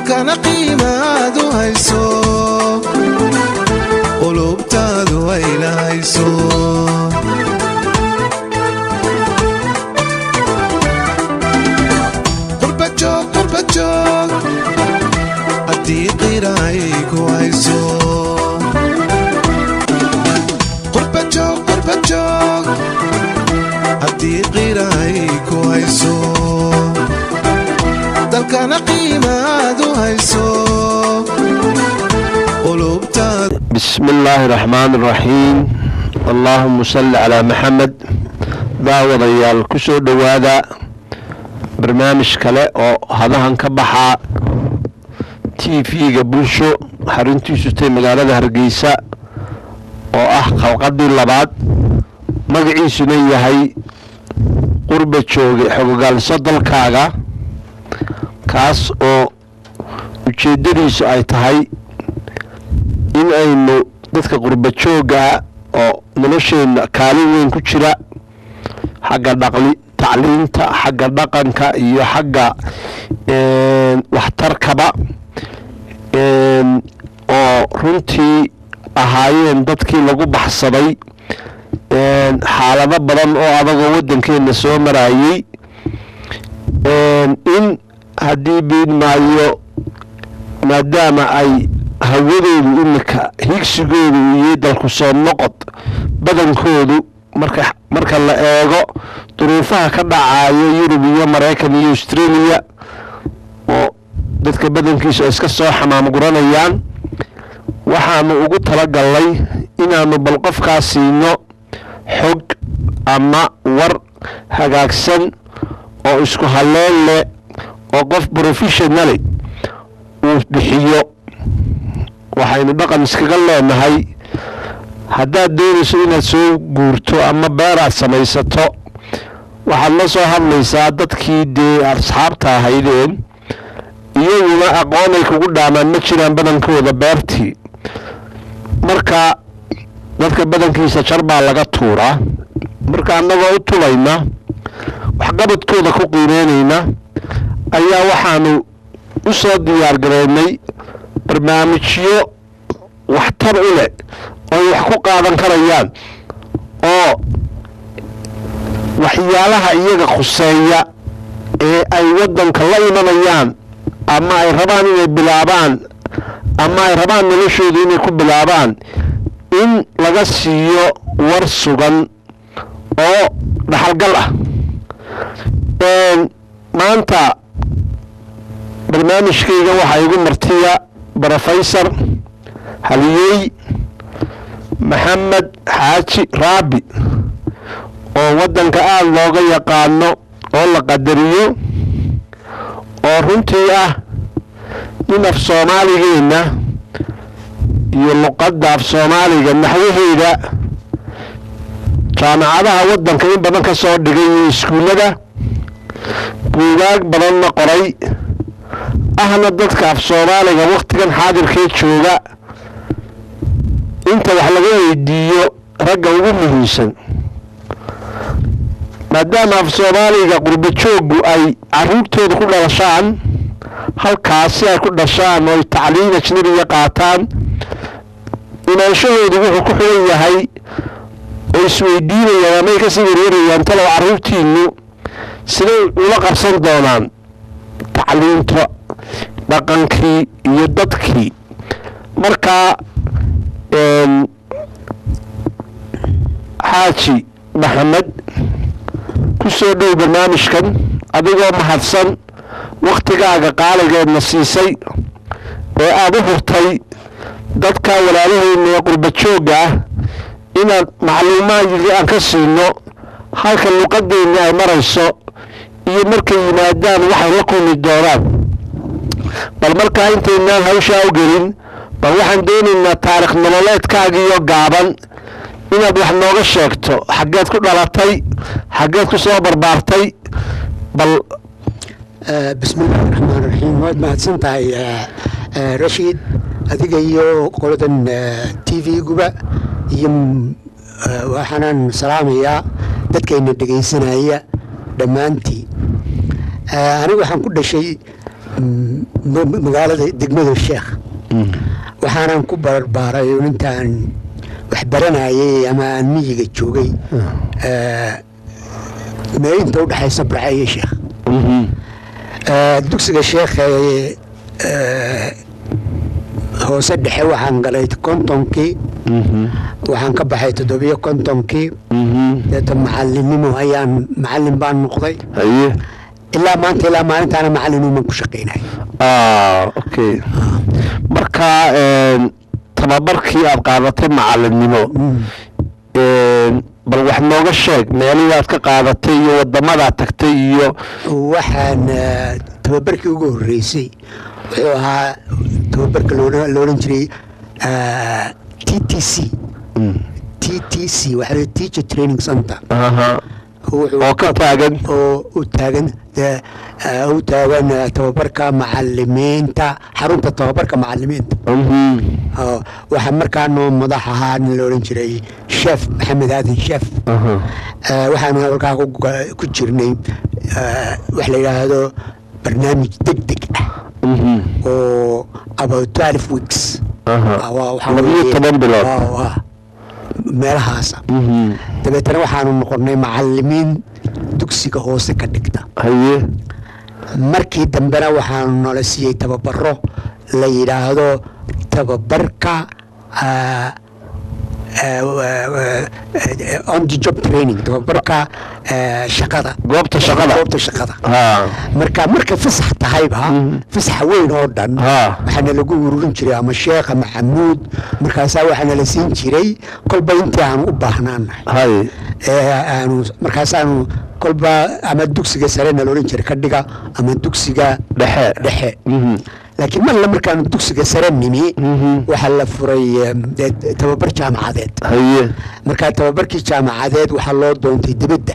Dalkana qiimaad u hayso, qulubtaadu ay lahayso. Qurbajoog, qurbajoog, haddii qira ay ku hayso. Qurbajoog, qurbajoog, haddii qira ay ku hayso, dalkana qiimaad u hayso, qulubtaadu. Bismi illaahi raxmaan iraxiim, allaahuma salli calaa Maxamed. Daawadayaal, ku soo dhowaada barnaamij kale oo hadahan ka baxaa TV-ga Bulsho, xaruntiisu tay magaalada Hargeysa, oo ah xalqadii labaad, magaciisuna yahay Qurba Jooge Xogogaalso Dalkaaga, kaas oo ujeeddadiisu ay tahay in aynu dadka qurba joogga oo nolosheenna kaalin weyn ku jira xagga dhaqli, tacliinta, xagga dhaqanka iyo xagga waxtarkaba, oo runtii ahaayeen dadkii lagu baxsaday xaalado badan oo adagoo waddankeenna soo marayey, in haddii biidmaayo, maadaama ay hawadoodu imika higsigoodu iyo dalku soo noqod badankoodu, marka la eego duruufaha ka dhacayo Yurub iyo Maraykan iyo Australia, oo dadka badankiisu ay iska soo xamaam guranayaan, waxaanu ugu talagalnay inaanu bal qofkaas siino xog ama war hagaagsan oo isku halleen leh oo qof professional uu bixiyo. Waxaynu dhaqan iskaga leenahay, haddaad doonayso inaad soo guurto ama beer aad samaysato, waxaad la soo hadlaysaa dadkii dee asxaabta ahaydeen, iyaguna aqoonay kugu dhaamaan ma jiraan badankooda beertii. Marka dadka badankiisa jar baa laga tuuraa. Marka annagoo u tulayna, waxqabadkooda ku qiimeynayna, ayaa waxaanu u soo diyaar gareynay barnaamijyo waxtar u leh ooy wax ku qaadan karayaan, oo waxyaalaha iyaga khuseeya ee ay waddanka la imanayaan ama ay rabaan inay bilaabaan ama ay rabaan noloshooda inay ku bilaabaan, in laga siiyo war sugan oo dhaxalgal ah. Maanta barnaamijkayga waxaa igu martiya Brofeysar Haliyey Maxamed Xaaji Raabi, oo waddanka aada looga yaqaano oo la qadariyo, oo runtii ah nin af Soomaaligeenna iyo luqadda af Soomaaliga naxwaheeda jaamacadaha waddanka in badan ka soo dhigay iyo iskuullada, buugaag badanna qoray, ahna dadka af Soomaaliga wakhtigan xaadirkee jooga inta wax laga weydiiyo ragga ugu muhiimsan. Maadaama af Soomaaliga qurba jooggu ay caruurtooda ku dhalashaan halkaas, si ay ku dhashaan oo ay tacliin ajnabiga qaataan, imaanshahoodu wuxuu ku xiran yahay oo isweydiinayaan amay kasii wareerayaan: talow caruurtiinu siday ula qabsan doonaan tacliinta, dhaqankii iyo dadkii? Markaa Xaaji Maxamed, ku soo dhow barnaamijkan, adigoo mahadsan wakhtigaaga qaaligeedna siisay ee aada u hurtay dadka walaalaheenna ee qurba joogga ah inaad macluumaadkii aan ka siino halka luqadeenni ay marayso iyo markay yimaadaan waxay la kulmi doonaan. Bal markaa intaynaan hawshaa u gelin, bal waxaan doonaynaa taarikh nololeedkaagiyo gaaban inaad wax nooga sheegto. Xaggeed ku dhalatay? Xaggeed ku soo barbaartay? Bal Bismi illaahi raxmaan raxiim. Waad mahadsan tahay, Rashiid, adiga iyo qoladan TV-guba iyo waxaanaan salaamayaa dadkayna dhegaysanaya dhammaantii. Anigu waxaan ku dhashay Magaalada degmada Sheekh waxaanan ku barbaaray oo intaan wax baranayay ama aan miyiga joogay meel inta udhexaysa Burco iyo Sheekh. Dugsiga Sheekh ee hoose dhexe waxaan galay 50-kii. Waxaan ka baxay 57-kii. Deeta macalinimo ayaan, macalin baan noqday. Ilaa maanta, ilaa maalintaana macalinuuman ku shaqaynay. Okay, marka tababarkii aad qaadatay macalinimo, bal wax nooga sheeg meelihii aad ka qaadatay iyo wadamadaad tagtay iyo Waxaan tababarkii ugu horreysay wuxuu ahaa tababarka la odhan jiray TTC. TTC waxaa la Teacher Training Center. Oo ka taagan? Oo u taagan dee, u taagan tababarka macalimiinta, xarunta tababarka macalimiinta. Oo waxaa markaa noo madax ahaa nin la odhan jiray Chef Maxamed Aadan Chef. Waxaanu halkaa ku jirnay wax la yidhaahdo barnaamij deg deg ah oo about 12 weeks. Waxaa 12 bilood. Waa meelahaasa. Dabeetana waxaanu noqonnay macalimiin dugsiga hoose ka dhigta. Markii dambena waxaanu nala siiyey tababaro la yidhaahdo tababarka on the job training, tababarka shaqada. Goobta shaqada. Goobta shaqada. Marka fasax tahayba, fasaxa weyn oo dhan, waxaana lagu ururin jiray ama Sheekh ama Xamuud. Markaasaa waxaana la siin jiray kolba intii aanu u baahnaanahay. Ee aanu markaasaanu kolba ama dugsiga sare na la odhan jiray ka dhiga ama dugsiga dhexe. Dhexe. Laakiin marla markaanu dugsiga sare nimi, waxaa la furay dee, tababar jaamacadeed. Markaa tababarkii jaamacadeed waxaa loo doontay dibadda.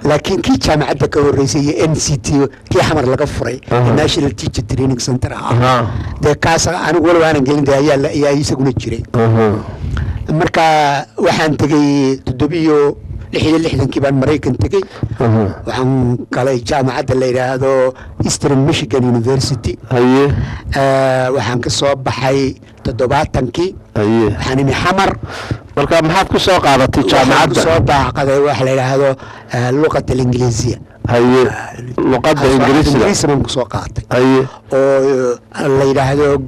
Laakiin kii jaamacadda ka horreysay iyo NCT kii Xamar laga furay, National Teacher Training Center ah, dee kaas anigu walow aanan gelin, dee ayaa isaguna jiray. Marka waxaan tegey 67-kii baan Maraykan tegey. Waxaan galay jaamacadda la yidhaahdo Eastern Michigan University. Waxaan ka soo baxay 70-kii. Waxaan imi Xamar. Marka maxaad ku soo qaadatay Waxaan ku jaamacadda? soo baaqaday waxa la yidhaahdo luqat alingiliisiya. Luqadda Ingiriisiga. Ingiriisi baan ku soo qaatay oo la yidhaahdo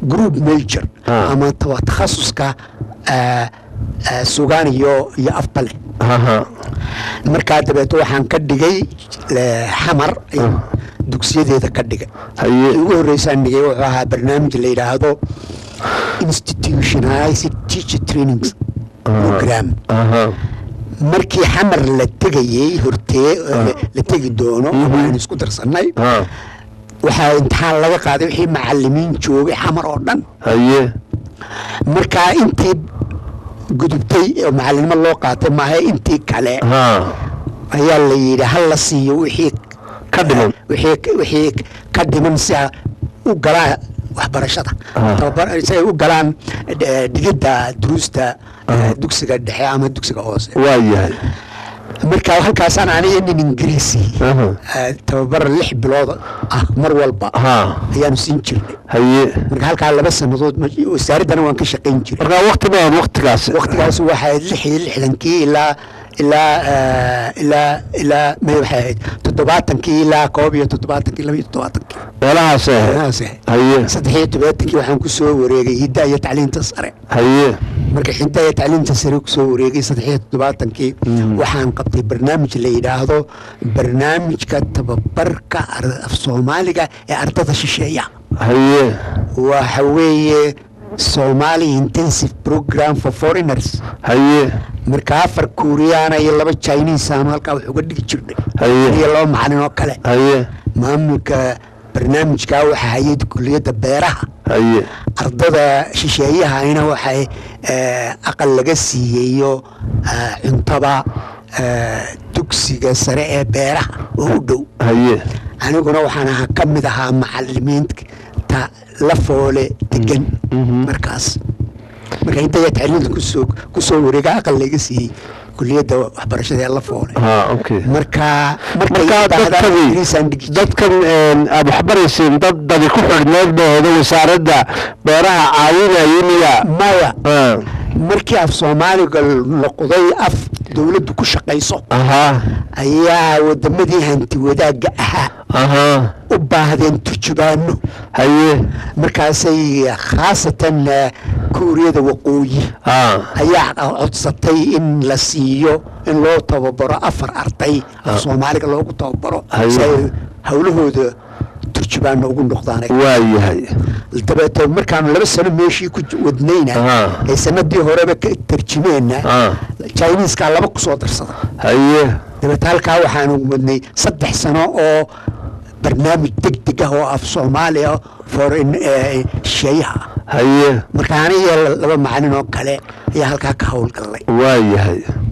group major ama takhasuska sugaan iyo afba leh. Markaa dabeeto waxaan ka dhigay Xamar ayaan dugsiyadeeda ka dhigay. Ugu horreysaan dhigay wuxuu ahaa barnaamij la yidhaahdo institutionalized teacher training program. Markii Xamar la tegayey hortee la tegi doono ama aan isku darsannay, waxaa imtixaan laga qaaday wixii macalimiin joogay Xamar oo dhan. Markaa intii gudubtay oo macalinimo loo qaatay maaha, intii kale ayaa la yidhi hal la siiyo wixii ka dhiman. Wixii ka dhiman si ay u galaan waxbarashada, tababar si ay u galaan dhigidda duruusta dugsiga dhexe ama dugsiga hoose. Marka halkaasaan aniga nin Ingiriisi tababar 6 bilood ah mar walba ayaanu siin jirnay. Marka halkaa 2 sannadood wasaaraddana waan ka shaqayn jiray. Marka waqti badan waqtigaas? Waqtigaas waxay ahayd 66-kii ilaa may, waxay ahayd 70-kii ilaa 71-kii, 72-kii. Meelahaas ahayd. Meelahaas ahayd. 73-kii waxaan ku soo wareegay hidda iyo tacliinta sare. Marka hidda iyo tacliinta sare kusoo wareegay 73-kii, waxaan qabtay barnaamij la yidhaahdo barnaamijka tababarka af Soomaaliga ee ardada shisheeya. Waxa weeye Somali Intensive Program for Foreigners. Marka afar Kuuriyaana iyo laba Chinese aanu halkaa wax uga dhigi jirnay iyo laba macalin oo kale. Maamulka barnaamijkaa waxaa hayay kuliyadda beeraha. Ardada shisheeyahayna waxay aqal laga siiyeyo cuntaba dugsiga sare ee beeraha oo u dhow. Aniguna waxaan ahaa ka mid ahaa macalimiinta la foole degan. Markaas marka intaya tacliinta kusoo wareega aqal laga siiyey. Kuliyadda waxbarashada ee La Foole. Okay. Marka markay Marka baahdaan dadkani Ingiriisaan dhigi jiray. Dadkan aad waxbarayseen, dad dadi ku xidhneed bahooda wasaaradda beeraha caawinayay miya? Maya. Markii af Soomaaliga noqday af dowladdu ku shaqayso, ayaa wadamadii hanti wadaagga ahaa u baahdeen turjubaano. Markaasay khaasatan Kuuriyada Waqooyi ayaa codsatay in la siiyo, in loo tababaro afar arday, af Soomaaliga loogu tababaro, si ay howlahooda turjubaano ugu noqdaan. Dabeeto markaanu 2 sano meeshii ku wadnayna, ay sanadii horeba ka tarjimeenna, Chineeskaa laba kusoo darsada. Dabeete halkaa waxaanu wadnay 3 sano oo barnaamij deg deg ah oo af Soomaaliya for shisheeyaha ah. Marka aniga laba macalin oo kale ayaa halkaa ka howlgallay.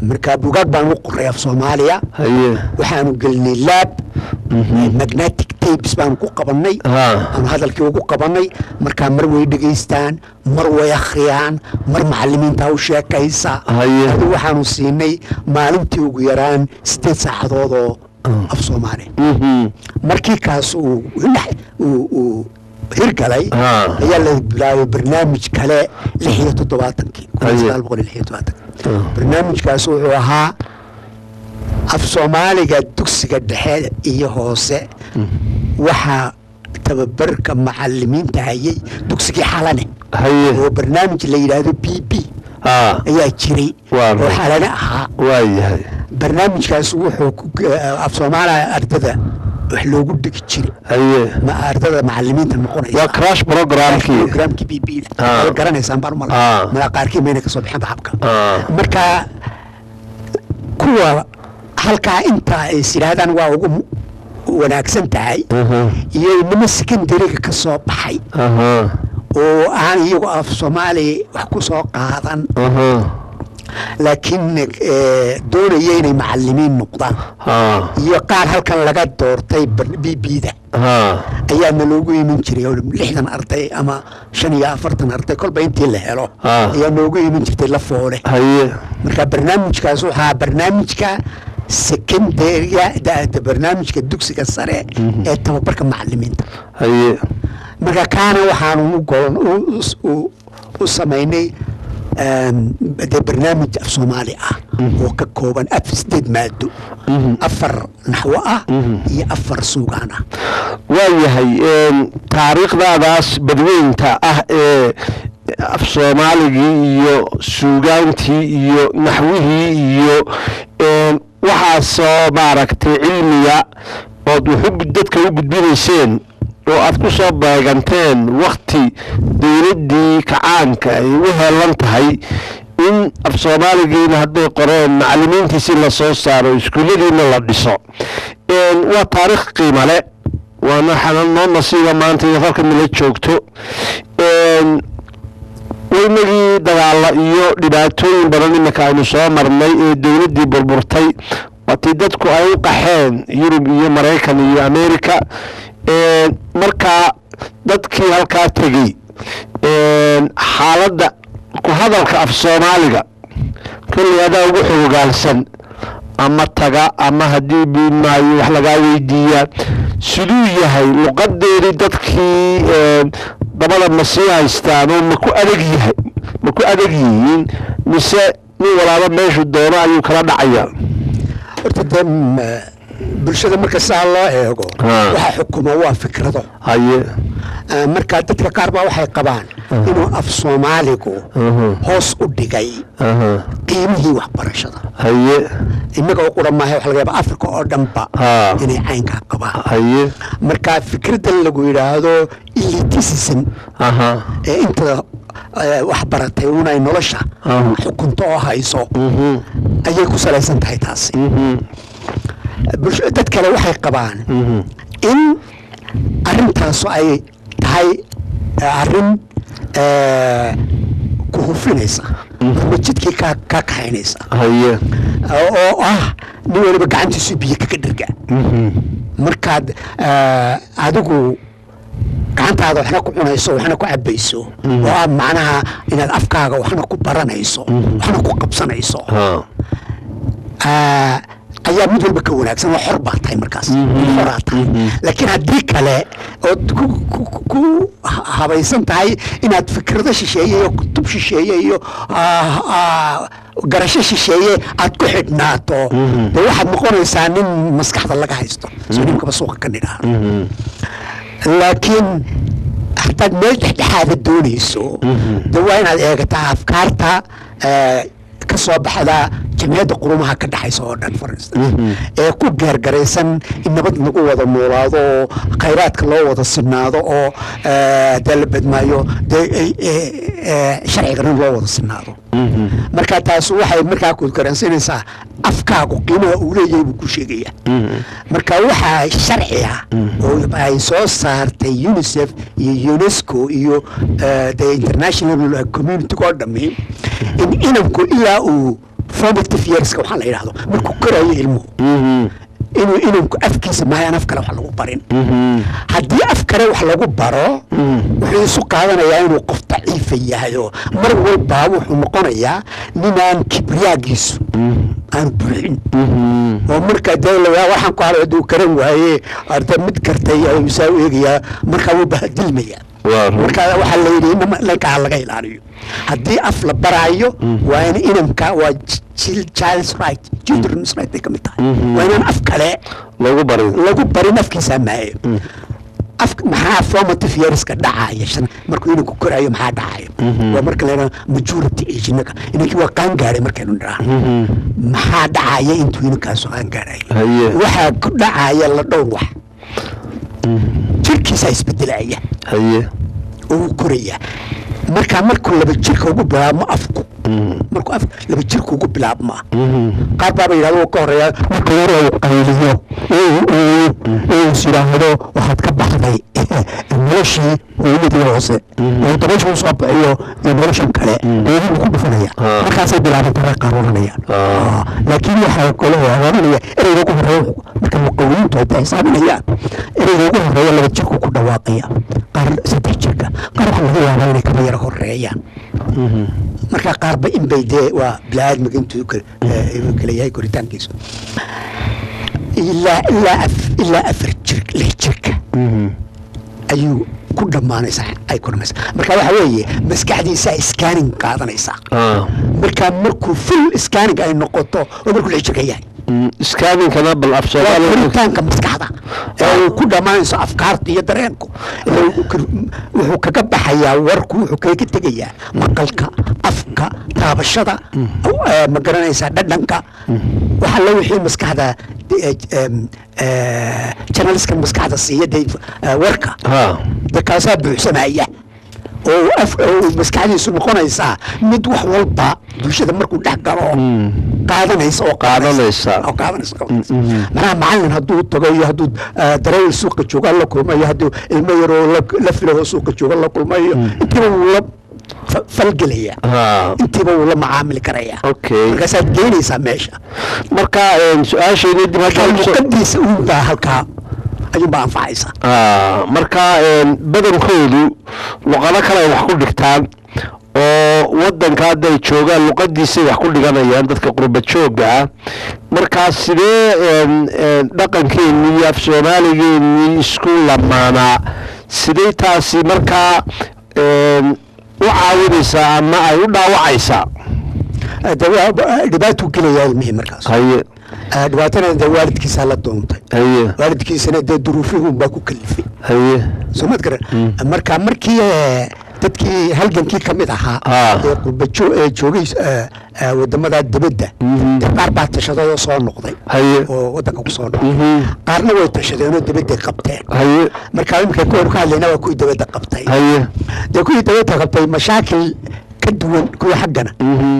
Marka bugaag baan u qoray af Soomaaliya. Waxaanu gelinay lab, magnetic tapes baanu ku qabannay, aanu hadalkii ugu qabannay. Markaa mar way dhegaystaan, mar way akhriyaan, mar macalimiinta u sheekaysa. Adu waxaanu siinay maalintii ugu yaraan 8 saacadood oo af Soomaaliya. Markii kaas uu hirgalay, ayaa la bilaabay barnaamij kale 76-kii, 1976. Barnaamijkaas wuxuu ahaa af Soomaaliga dugsiga dhexe iyo hoose. Waxaa tababarka macalimiinta hayay dugsigii Xalane, oo barnaamij la yidhaahdo BB ayaa jiray oo Xalane ahaa. Barnaamijkaas wuxuu af Soomaaliya ardada wax loogu dhigi jiray, ma ardada macalimiinta noqonaysa. Waa crash programkii. Programkii BB da waad garanaysaan baan umala. Mala qaarkii mayna kasoo bixin habka. Marka kuwa halkaa intaa ay is yidhaahdaan waa ugu wanaagsan tahay, iyo inamo secondary-ga ka soo baxay oo aan iyagu af Soomaali wax ku soo qaadan, laakiin doonaya inay macalimiin noqdaan, iyo qaar halkan laga doortay BB da, ayaana loogu iman jiray oo 60 arday ama 45 arday, kolba intii la helo, ayaa noogu iman jirtay La Foole. Marka barnaamijkaas waxaa barnaamijka secondary-ga, barnaamijka dugsiga sare ee tababarka macalimiinta. Marka kaana waxaanu u golon u samaynay dee barnaamij af Soomaali ah oo ka kooban sideed maado, afar naxwo ah iyo afar suugaan ah. Waayahay. Taariikhdaadaas badweynta ah ee af Soomaaligii iyo suugaantii iyo naxwihii iyo waxaasoo maaragtay cilmiga ood wuxu dadka u gudbinayseen, oo aad ku soo beeganteen wakti dowladdii kacaanka ay u heelan tahay in af Soomaaligiina hadday qoreen macalimiintiisi lasoo saaro, iskuulladiina la dhiso, waa taariikh qiimo le, waana xanan noo nasiiba maanta inaad halka nala joogto. Weynagii dagaala iyo dhibaatooyin badan iminka aynu soo marnay ee dowladdii burburtay, waatii dadku ay u qaxeen Yurub iyo Maraykan iyo America. Markaa dadkii halkaa tegey, xaaladda ku hadalka af Soomaaliga kolley adaa ugu xogogaalsan, ama taga ama haddii biimaayo wax lagaa weydiiyaa, siduu yahay luqadeedii dadkii dabada ma sii haystaan oo maku adag yahay, ma ku adag yihiin, mise nin walaaba meeshu doono ayuu kala dhacayaa? Horta dee bulshada marka saa loo eego, waxa xukuma waa fikrado. Marka dadka qaar baa waxay qabaan inuu af Soomaaligu hoos u dhigay qiimihii waxbarashada. Innaga oo qura maaha, waxa laga yaaba Afrika oo dhanba inay caynkaa qabaan. Marka fikraddan lagu yidhaahdo elitism ee inta wax baratay unay nolosha xukunto oo hayso ayay ku salaysan tahay taasi. Dad kale waxay qabaan in arrintaasu ay tahay arrin ku hufinaysa ama jidkii kaa kaxaynaysa, oo ah nin waliba gacantiisu biyo kaga dherga. Markaad adigu gacantaada waxna ku cunayso, waxna ku cabayso, oo ah macnaha inaad afkaaga waxna ku baranayso, waxna ku qabsanayso. Ayaa mid walba ka wanaagsan oo xor baa tahay markaas, xoraa tahay. Laakiin haddii kale ood ku habaysan tahay inaad fikrado shisheeye iyo kutub shisheeye iyo garasho shisheeye aad ku xidhnaato, dee waxaad noqonaysaa nin maskaxda laga haysto, soo ninkaba suuqa ka nidhaahno. Laakiin haddaad meel dhexdhexaada doonayso, de waa inaad eegataa afkaarta ka soo baxda Jamciyadda Qurumaha ka dhexaysa oo dhan, for instance, ee ku geergaraysan in nabad lagu wada noolaado oo khayraadka loo wada sinaado oo dee la badmaayo, dee sharcigana loo wada sinaado. Marka taas waxay markaa ku garansanaysaa afkaagu qiimaha uu leeyahay buu ku sheegaya. Marka waxaa sharci ah oo ay soo saartay UNICEF iyo UNESCO iyo the international community oo dhami in inanku ilaa uu formative yearska, waxaa la yidhahdo markuu korayo ilmuhu, inuu inanku afkiisa maayaan af kale wax lagu barin. Haddii af kale wax lagu baro, wuxuu isu qaadanayaa inuu qof daciifa yahay oo mar walbaa wuxuu noqonayaa ninaan kibriyaagiisu aan buuxin. Oo marka dee waxaan ku halay hadduu karan waaye, arda mid kartay ayuu saa u eegayaa, markaa wuu bahadilmayaa. Marka waxaa la yidhi inanka ha laga ilaaliyo. Haddii af la baraayo, waa in inanka, waa child's right, children's right bay ka mid tahay, waa inaan af kale lagu barin. Lagu barin afkiisa maayo. Af maxaa formative yearska dhacaya? Shan markuu inanku koraayo maxaa dhacaya? Waa marka la yidhahdo majority age. Inanka inankii waa qaan gaaray markaynu nidhaahno, maxaa dhacaya intuu inankaasu qaan gaarayo? Waxaa ku dhacaya la dhowr wax. Jirkiisaa isbedelaya oo wuu korayaa. Markaa markuu 2 jirka ugu bilaabmo afku, markuu af 2 jirka ugu bilaabmaa, qaar baaba yidhahdo wuu ka horeeyaa, marka hore uu qayliyo oo is yidhaahdo waxaad ka baxday noloshii hooyadii hoose oo dabaysha u soo bixiyo iyo noloshan kale, hooyadii ku dhufanaya, markaasay bilaabantaa qaar oranayaan. Laakiin waxaa kale oranaya ereyga ugu horeeya, marka muqawiniintu ay xisaabinayaan, ereyga ugu horeeya 2 jirku ku dhawaaqaya, qaar 3 jirka, qaar waxaa laga yaabaa inay kaba yara horeeyaan. Marka qaarba inbay dee waa biniaadmiga intuu kala yahay koritaankiisu ilaa 4 jir, 6 jirka ayuu ku dhammaanaysaa, ay ku dhamaysaa. Marka waxa weeye maskaxdiisa scanning qaadanaysaa. Marka markuu full scanning ay noqoto oo markuu 6 jirka yahay. Scanningkana bal af waa Soomaali? Koritaanka maskaxda ee uu ku dhammaanayso afkaarta iyo dareenku. Ila wuxuu kaga baxayaa warku, wuxuu kaga tegayaa maqalka, afka, taabashada, ma garanaysaa, dhadhanka, waxa la wixii maskaxda channelskan maskaxda siiya dee warka. Dee kaasaa buuxsamaya oo af oo maskaxdiisu noqonaysaa mid wax walba bulshada markuu dhex galo qaadanaysa oo qaadanaysa. Oo qaadanaysa, qaadanaysa. Macnaha macallin hadduu tago iyo hadduu darawal suuqa jooga la kulmayo, hadduu ilmo yaroo la filaho suuqa jooga la kulmayo, intiiba wuu la falgelaya, intiiba wuu la macaamili karaya. Markaasaad geynaysaa meesha. Marka su-aashayni dib marka hadda luqadiisa uunbaa halkaa ayuunbaa anfacaysa. Marka badankoodu luqado kale ay wax ku dhigtaan oo wadanka hadda ay joogaan luqadiisay wax ku dhiganayaan dadka qurba joogga ah. Markaa sidee dhaqankeennii iyo af Soomaaligeenii isku lamaanaa? Sidee taasi markaa u caawinaysaa ama ay u dhaawacaysaa? Dee dhibaatuu gelayaa ilmihii markaas. Dhibaatana dee waalidkiisaa la doontay. Waalidkiisana dee duruufihii baa ku kalifay. Soo maad garan? Marka markii dadkii halgankii ka mid ahaa ee qurbajo ee joogay wadamada dibadda, dee qaar baa tashaday oo soo noqday oo wadanka ku soo noqday, qaarna way tashadeen oo dibadday qabteen. Marka imika kuwaynu ka hadlayna waa kuwii dibadda qabtay. Dee kuwii dibadda qabtay mashaakil ka duwan kuwii xaggana,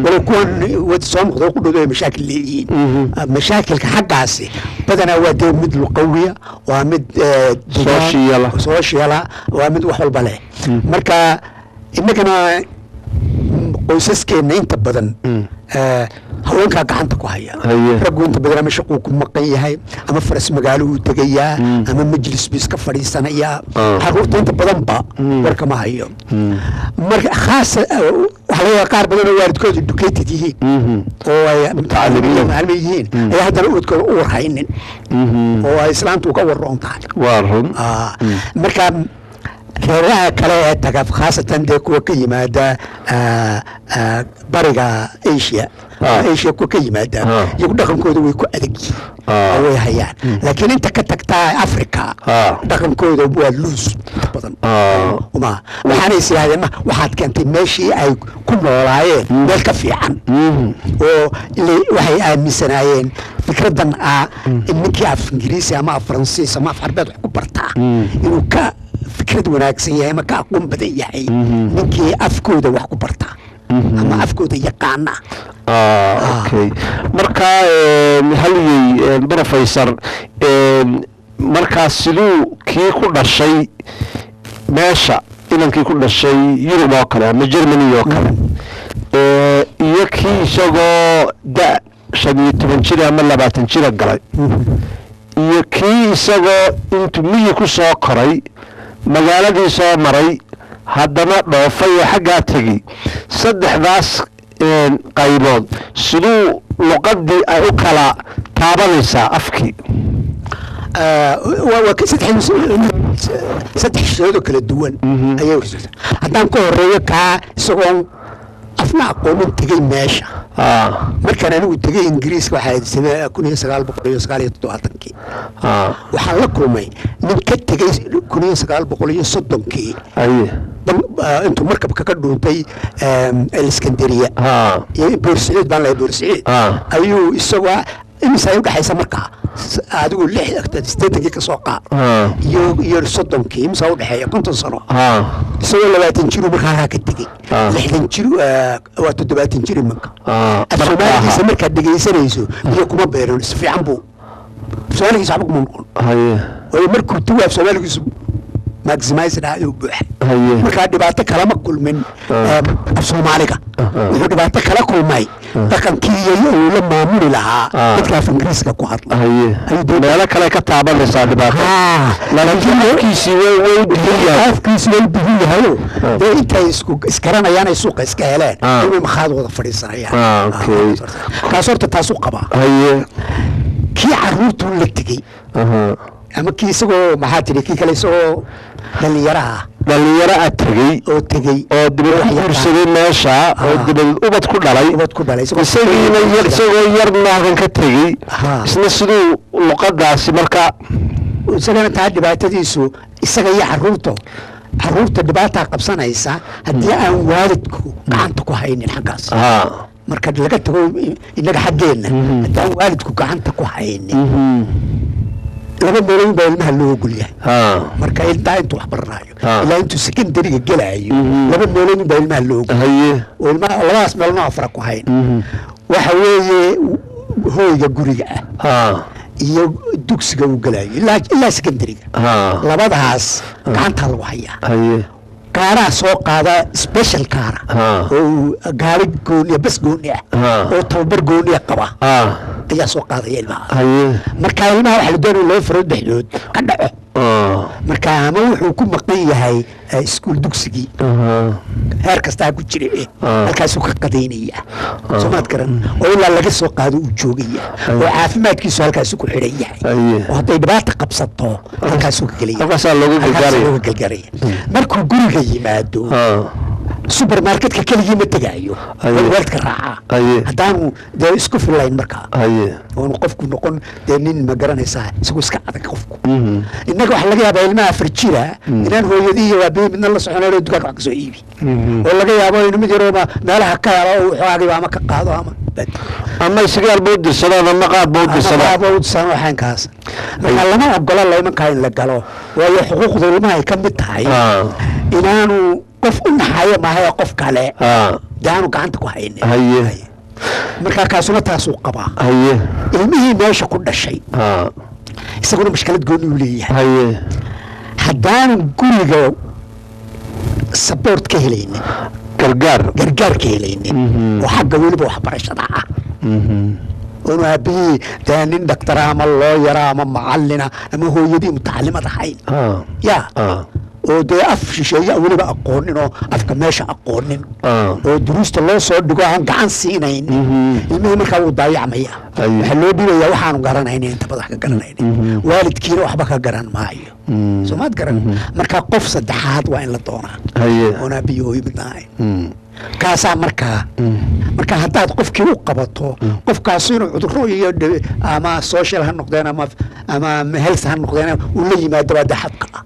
walow kuwan wad soo noqday ku dhow ay mashaakil leeyihiin. Mashaakilka xaggaasi badanaa waa dee mid luqawiya, waa mid degaan, Social ah. social ah, waa mid wax walba leh. Marka innagana qoysaskeena inta badan Haweenkaa gacanta ku haya. Raggu inta badan ama shaquu ku maqan yahay, ama faras magaaluhu tegayaa, ama majlis buu iska fadhiisanayaa. Caruurta inta badanba warkama hayo. Marka khaasa waxaa laga yaabaa qaar badan oo waalidkoodu educated yihiin oo ay mutacalimiin. Mutacalimiin yihiin ayaa haddana ubadkooda u warhaynin oo ay islaantu uga warroon tahay. Waa run. Marka reeraha kale ee taga, khaasatan dee kuwa ka yimaada bariga Asia, Asia kuwa ka yimaada, iyagu dhaqankooda way ku adag yihiin oo way hayaan, laakiin inta ka tagtaa Africa dhaqankooda waa loose inta badan. Uma waxaana is yidhahdeen, ma waxaad keentay meeshii ay ku noolaayeen meel ka fiican, oo waxay aaminsanaayeen fikraddan ah in ninkii af Ingiriisi ama af Faransiis ama af Carbeed wax ku bartaa inuu ka fikrad wanaagsan yahay ama ka aqoon badan yahay ninkii afkooda wax ku bartaa ama afkooda yaqaana. Okay, marka halyey professor, markaa siduu kii ku dhashay meesha, inankii ku dhashay Yurub oo kale ama Germany oo kale, iyo kii isagoo da 15 jira ama 20 jira galay, iyo kii isagoo intuu miyi ku soo koray magaaladii soo maray haddana dhoofay oo xaggaa tegey, saddexdaas qaybood siduu luqadii ay u kala taabanaysaa afkii? Waa saddex shayoo kala duwan ayay. Haddaan ka horeeyo kaa isagoon afna aqoonin tegey meesha, markaan anigu tegey Ingiriiska waxaa 1979-kii, waxaan la kulmay nin ka tegey 1930-kii intuu markabka ka dhuuntay Alexandria iyo Boorsaciid baan lahay, Boorsaciid ayuu isagoo imisa ay udhexaysa markaa adigu 86-kii ka soo qaad iyo 30-kii, imisa udhexeeya? 50 sano. Isagoo 20 jiru markaa halkaa ka tegey, 60 jir, waa 70 jir imanka. Af Soomaaligiisa markaad dhegaysanayso iyo kuma beeran, si fiican buu af Soomaaligiisa waxba kuma noqon, waayo markuu tago af Soomaaligiisu maximized ah ayuu buuxa. Markaa dhibaato kalama kulmin af Soomaaliga, wuxuu dhibaato kala kulmay dhaqankii iyo uu la maamuli lahaa dadka af Ingiriiska ku hadla. Meelo kale ka taabanaysaa dhibaato, laakiin afkiisii way u dihan yahay. Afkiisi way dihin yahayo dee intay isku isgaranayaan ay suuqa iska heleen inay makhaad wada fadhiisanayaan. Kaas horta taasuu qabaa. Kii caruurtuu la tegey ama kii isagoo, maxaa tidhi, kii kale isagoo dhalinyaraha ah Dhalinyaro a tegey oo tegey oo dibad ku guursaday meesha oo dibad ubad ku dhalay, ubad ku dhalay, isagiina yar isagoo yarna halkan ka tegey, isna siduu luqadaasi marka? Isagana taa dhibaatadiisu, isaga iyo caruurta dhibaataa qabsanaysa haddii aan waalidku gacanta ku haynin xaggaas. Marka laga tago innaga xaggeenna, haddaan waalidku gacanta ku haynin, laba meelood baa ilmaha loo ogol yahay. Marka intaa intuu wax baranayo ilaa intuu secondary-ga gelaayo, laba meelood baa ilmaha loo ogol oo ilmaha labadaas meelna afara ku hayn. Waxa weeye hooyga guriga ah iyo dugsiga uu gelayo ilaa secondary-ga. Labadaas gacantaa lagu hayaa. Gaaraha soo qaada, special kaara oo gaari gooniya, bas gooni ah oo tababar gooniya qaba ayaa soo qaadaya ilmaha. Marka ilmaha waxaa la doonaya laba farood dhexdood ka dhaco. Marka ama wuxuu ku maqan yahay iskuul dugsigii heer kastaa ku jira, halkaasuu ka qadaynaya, soomaad garan, oo ilaa laga soo qaado uu joogaya, oo caafimaadkiisu halkaasu ku xidhan yahay, oo hadday dhibaata qabsato halkaasuu ka gelaya. Halkaasaa looga gargaaraya. Looga gargaaraya. Markuu guriga yimaado, supermarketka keligii ma tegaayo, waalidka raacaa haddaanu dee isku fillayn markaa oonu qofku noqon dee nin, ma garanaysaa, isagoo iska adag qofku. Innaga waxaa laga yaabaa ilmaha 4 jira inaan hooyadii iyo aabihii midna la soconayn oo dukaanka wax ka soo iibi, oo laga yaabo inuu mid yarooba meelaha ka helo oo waxoogagiba ama ka qaado ama Ama sigaar buu dirsadaan ama qaad buu dirsadaan. Qaab u dirsadaan waxaankaas. Marka lama ogola laymankaa in la galo, waayo xuquuqda ilmaha ay ka mid tahay inaanu qof u naxayo maahay qof kale dee aanu gacanta ku haynin. Marka kaasuna taasuu qabaa. Ilmihii meesha ku dhashay isaguna mashkalad gooni uu leeyahay. Haddaanu guriga support ka helaynin, Gargaar. Gargaar ka helaynin oo xagga weliba waxbarashada ah. Oonu aabihii dee nin dhaktara ama looyara ama macalina ama hooyadii mutacalimad ahayn, ya, oo dee af shisheeye weliba aqoonin oo afka meesha aqoonin, oo duruusta loo soo dhigo aan gacan siinayn, ilmihii markaa wuu daayacmaya. Waxaa loo dhibaya waxaanu garanaynin, inta badan ka garanaynin, waalidkiina waxba ka garan maayo. Soo maad garan? Marka qof saddexaad waa in la doonaa oon aabiyo hooyo midna ahayn. Kaasaa marka haddaad qofkii u qabato, qofkaas inuu cudurro iyo ama social ha noqdeen ama health ha noqdeen uu la yimaado baa dee xadka ah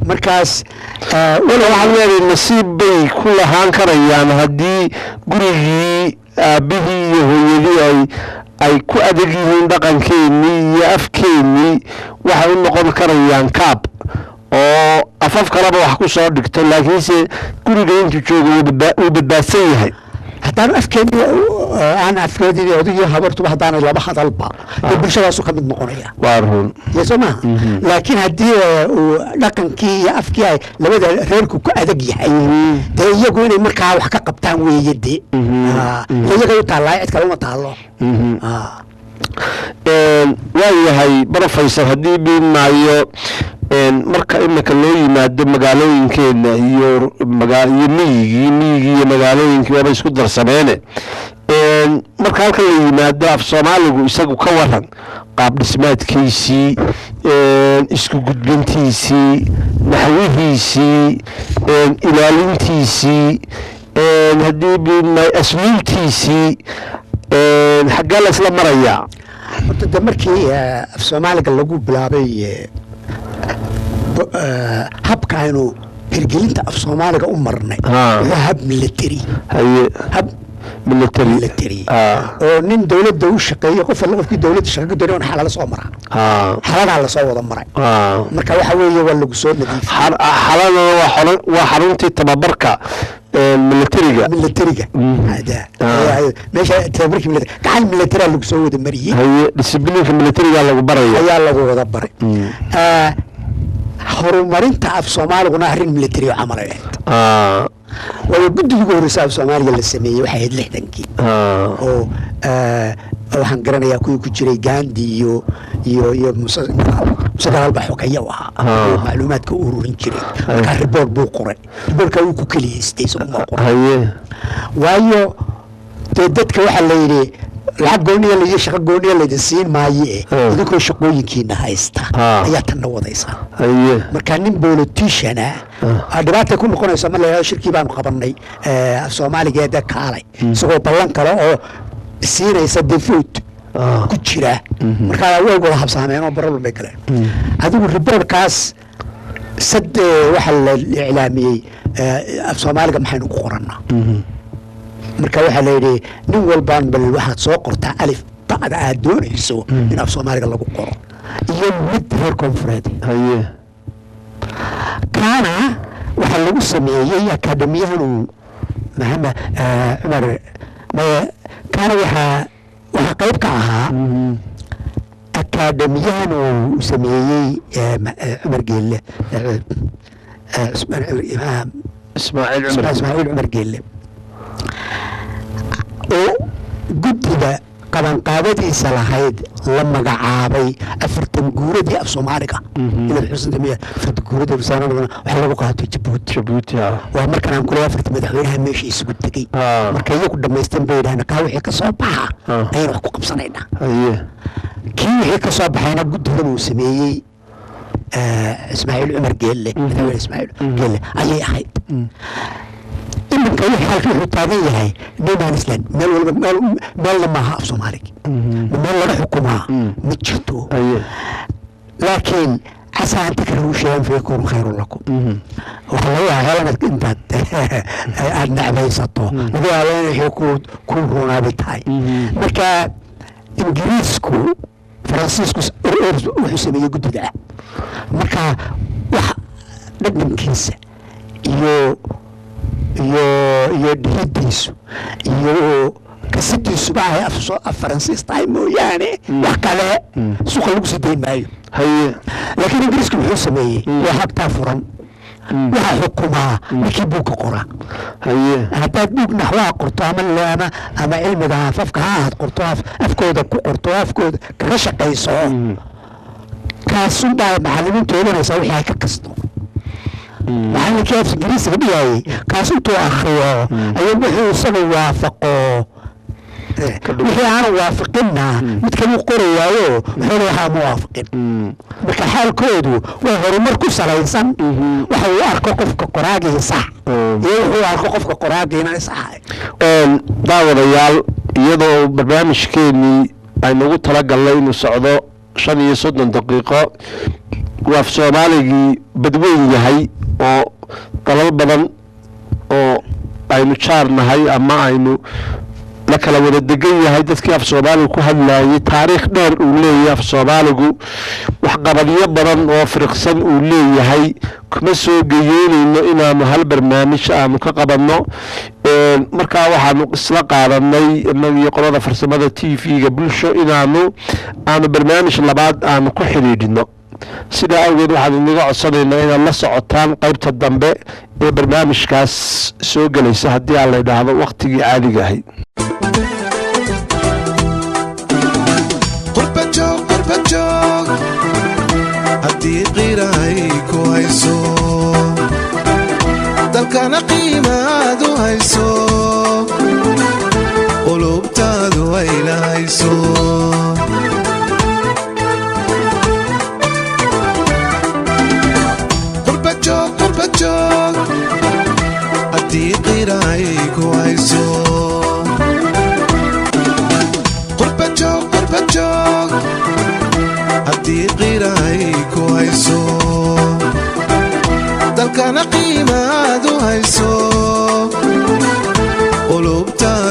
markaas. Wala waxaad leedahay nasiib bay ku lahaan karayaan haddii gurigii aabbihii iyo hooyadii ay ku adag yihiin dhaqankeennii iyo afkeennii, waxay u noqon karayaan kaab oo afaf kaleba wax ku soo dhigto, laakiinse guriga intuu joogo wuu badbaadsan yahay. Haddaanu afkeeni aan afkeedii odagii habartuba haddaanay laba hadalba, dee bulshadaasu ka mid noqonaya. Waa run. Ya, soo maha? Laakiin haddii uu dhaqankii iyo afkii ay labada reerku ku adag yahay, dee iyagu inay markaa wax ka qabtaan weeye. Dee ila iyaga u taallaa, cid kale uma taallo. Waa yahay, Professor, haddii biin maayo, marka imika loo yimaado magaalooyinkeena iyo iyo miyigii iyo magaalooyinkii waaba isku darsameene, marka halkan la yimaado af Soomaaligu isagu ka waran qaab dhismaadkiisii, isku gudbintiisii, naxwihiisii, ilaalintiisii, haddii biin maayo asluubtiisii, xaggee la isla marayaa? Horta de markii af Soomaaliga lagu bilaabay, habka aynu hirgelinta af Soomaaliga u marnay wuxuu hab military, hab military, military oo nin dowladda u shaqeeyey, qof alla qofkii dowladda shaqa ka doonay xalala soo maraa, xaladaa lasoo wada maray. Marka waxa weeye waa lagu soo nadiifiyey. Xaladana waa xaruntii tababarka militariga. Militariga. Meesha tababarkii military, gacan military lagu soo wada mariyey. Disciplineka militariga lagu baraya. Ayaa lagu wada baray. Horumarinta af Soomaaliguna arrin military oo camal ay ahayd, waayo guddigii ugu horreysa af Soomaaliga la sameeyey waxay ahayd 60-kii, oo waxaan garanayaa kuwii ku jiray Gandhi iyo Muse Galaal baa xogaya u ahaa oo macluumaadka u ururin jiray. Markaa report buu qoray, reportka wuu ku keliyeystay, isagu ma qoray, waayo dee dadka waxaa la yidhi lacag gooniya laiyo shaqo gooniya laydin siin maaye, idinkoo shaqooyinkiina haysta ayaa tanna wadaysaa. Marka nin politician ah dhibaata ku noqonaysa ma la yidhahdo shirkii baanu qabanay af Soomaaligeeda kaalay, isagoo ballan kale oo siinaysa defoot ku jira. Markaa way wada habsaameen oo problem bay galeen. Adigu reportkaas sad waxaa la iclaamiyey af Soomaaliga maxaynu ku qorannaa. Marka waxaa la yidhi nin walbaan bal waxaad soo qortaa alif bacda aad doonayso in af Soomaaliga lagu qoro iyo mid reer koonfureed. Kaana waxaa lagu sameeyey akademiyahan uu Maxamed Cumar kaana waxaa qayb ka ahaa akademiyahan uu sameeyey Cumar Geelle, Cusmaan Cumar, Ismaaciil Cumar. Ismaaciil Cumar Geelle, oo guddida qabanqaabadiisa lahayd la magacaabay 40 guuradii af Soomaaliga. Inaad xusanta miya 40 guuradii af Soomaaliga waxa lagu qaato Jabuuti? Jabuuti. Waa markan aan kuley afarta madaxweynaha meesha isugu tegey. Marka iyagu dhammaysteen bay yidhahdeen kaa wixii ka soo baxa ayaan wax ku qabsanaynaa. Kii wixii ka soo baxayna guddigan uu sameeyey Ismaaciil Cumar Geelle, madaxweyne Ismaaciil Geelle ayay ahayd. Iminka wixii halka wuxuu taagan yahay no man's land, meel walba meel meelna maaha af Soomaaliga, meel laga xukumaa ma jirto. Laakiin casaa an takrahu shayan fayakuunu khayrun lakum. Waxaa laga yaabaa inaad intaad aad necbaysato laga yaaba in wixii ku runaabay tahay. Marka Ingiriisku, Faransiisku wuxuu sameeyey guddida ah. Marka wax dhadhankiisa iyo dhihidiisu iyo kasidiisuba ay af Faransiis tahay mooyaane, wax kale suuqa lagu sii dayn maayo. Laakiin Ingiriisku muxuu sameeyey? Waa habtaa furan. Waxaa xukumaa ninkii buugka qora. Haddaad buug naxwaha qorto ama cilmiga afafka ha ahaad qorto, afkooda ku qorto, afkooda kaga shaqayso, kaasunbaa macalimiintu odanaysaa wixii ay ka kasto. Macallinkii af Ingiriisiga dhigayay kaas intuu akhriyo ayuu wuxuu isagu waafaqo, wixii aanu waafaqinna mid kaluu qorayaayo, wuxuu waxaa ma waafaqin. Marka xaalkoodu waa horumar ku salaysan waxa uu arko qofka qoraagii sax iyo wuxuu arko qofka qoraagiina sax. Daawadayaal, iyadoo barnaamijkeenii aynugu talagalnay inuu socdo 35 daqiiqo, uu af Soomaaligii badweyn yahay oo dalal badan oo aynu jaar nahay ama aynu la kala wada degan yahay dadkii af Soomaaliga ku hadlayay, taariikh dheer uu leeyahay af Soomaaligu, waxqabadyo badan oo firiqsan uu leeyahay, kuma soo geyeynayno inaanu hal barnaamij aanu ka qabanno. Markaa waxaanu isla qaadanay innagiyo qolada farsamada TV-ga Bulsho inaanu aanu barnaamij labaad aanu ku xidhiidhino. Sidaa awgeed waxaan inaga codsanaynaa inaad la socotaan qeybta dambe ee barnaamijkaas soo gelaysa, haddii aan la idhaahdo, wakhtigii caadiga ahayd. Qurba joog, qurba joog, haddii qiira ay ku hayso, dalkana qiimaad u hayso, qulubtaadu ay lahayso. Qurba joog, qurba joog, haddii qiira ay ku hayso. Qurba joog, qurba joog, haddii qiira ay ku hayso, dalkana qiimaad u hayso, qulubtaadu